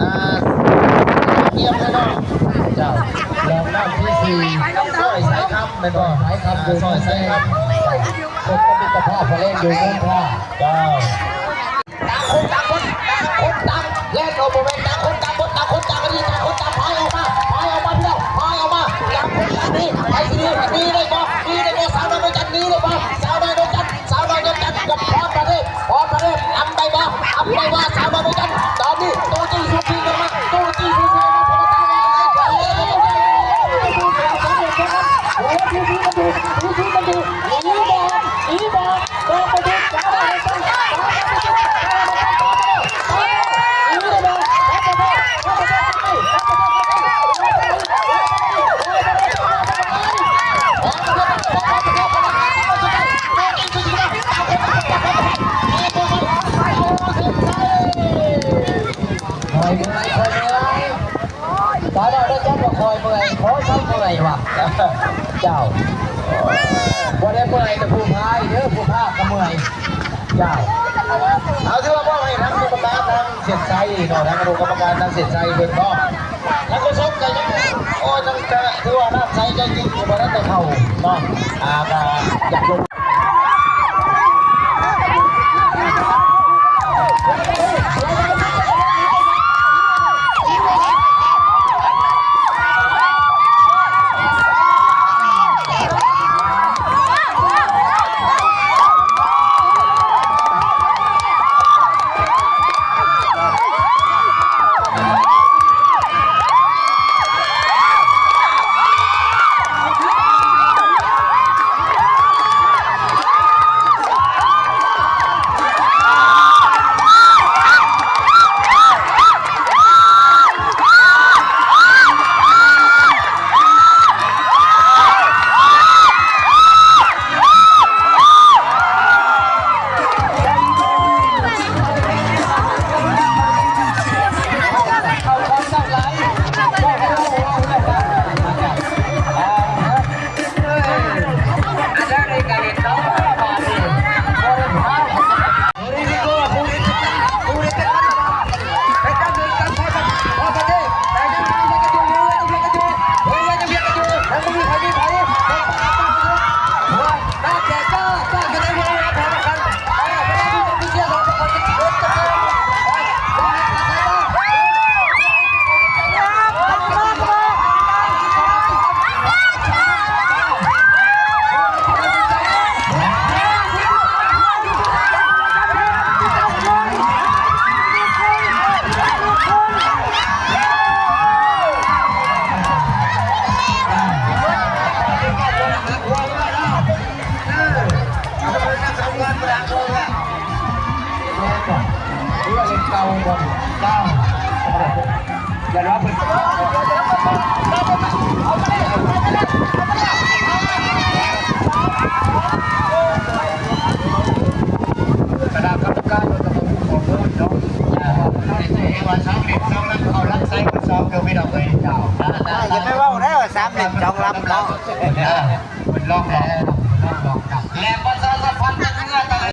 ອ່າ ກຽມເລີຍເນາະ ເຈົ້າ ລອງນ້ຳທີສີ່ ຊອຍສາຍຄຳແມ່ນບໍ່? ສາຍຄຳ ອ່າ ຊອຍສາຍຄຳ ເພິ່ນກໍມິດຕະພາບ ພະແລງຢູ່ເມືອງທ່າ ເຈົ້າ. ຕ່າງຄົນຕ່າງຄົນ ຕ່າງຄົນຕ່າງແລ່ນ ໂອ ບໍ່ແມ່ນ ຕ່າງຄົນຕ່າງຄົນ ຕ່າງຄົນຕ່າງອັນນີ້ ຕ່າງຄົນຕ່າງພາຍອອກມາ ພາຍອອກມາ ພີ່ນ້ອງ ພາຍອອກມາ ຕ່າງຄົນຕ່າງໜີ ໃຜຊິໜີ ໜີໄດ້ບໍ່ ໜີໄດ້ບໍ່ ສາວນ້ອຍນວນຈັນ ໜີໄດ້ບໍ່ ສາວນ້ອຍນວນຈັນ ສາວນ້ອຍນວນຈັນກັບພອນພະເທບ ພອນພະເທບ ອຳໄດ້ບໍ່ ອຳໄດ້ບໍ່ ສາວນ້ອຍນວນຈັນ ຕອນນີ້ໂຕຈີ່ຊູຈີກັນມາ ໂຕຈີ່ຊູຈີກັນມາ ເພາະວ່າສາວນ້ອຍນວນຈັນ ໂອ້ ດູດີກັນດູ ດູດີກັນດູ ໜີບໍ່ ໜີບໍ່ ຄອຍເມື່ອຍ ຄອຍເມື່ອຍ ຕາຍແລ້ວ ໄດ້ຈັກວ່າຄອຍເມື່ອຍ ໂອ້ຍ ເຊົາເມື່ອຍວ່າ ເຈົ້າ ບໍ່ໄດ້ເມື່ອຍແຕ່ຜູ້ພາຍເດີ ຜູ້ພາກກໍເມື່ອຍ ເຈົ້າ. ເອົາ ຖືວ່າມອບໃຫ້ທາງກຳມະການທາງເສັ້ນໄຊເນາະ ທາງອະນຸກຳມະການທາງເສັ້ນໄຊເພິ່ນເນາະ ທາງໂຄສົກກໍຍັງ ໂອ້ ຍັງກະຖືວ່ານ້ຳໃສໃຈຈິງ ບໍ່ທັນໄດ້ເຂົ້າເນາະ ອ່າ ກະຢາກລົງ ຄະນະກຳມະການເພິ່ນກໍບໍ່ຮູ້ຂໍ້ມູນເນາະ ວ່າສາມເຫຼັ້ມສອງລຳເຂົ້າຫຼັກໄຊເພິ່ນສອງເທື່ອ ພີ່ນ້ອງເອີຍ ເຈົ້າ ຢ່າໄປເວົ້າເດີ ສາມເຫຼັ້ມສອງລຳເນາະ ເພິ່ນລອງ ເພິ່ນລອງ ແລະປະຊາ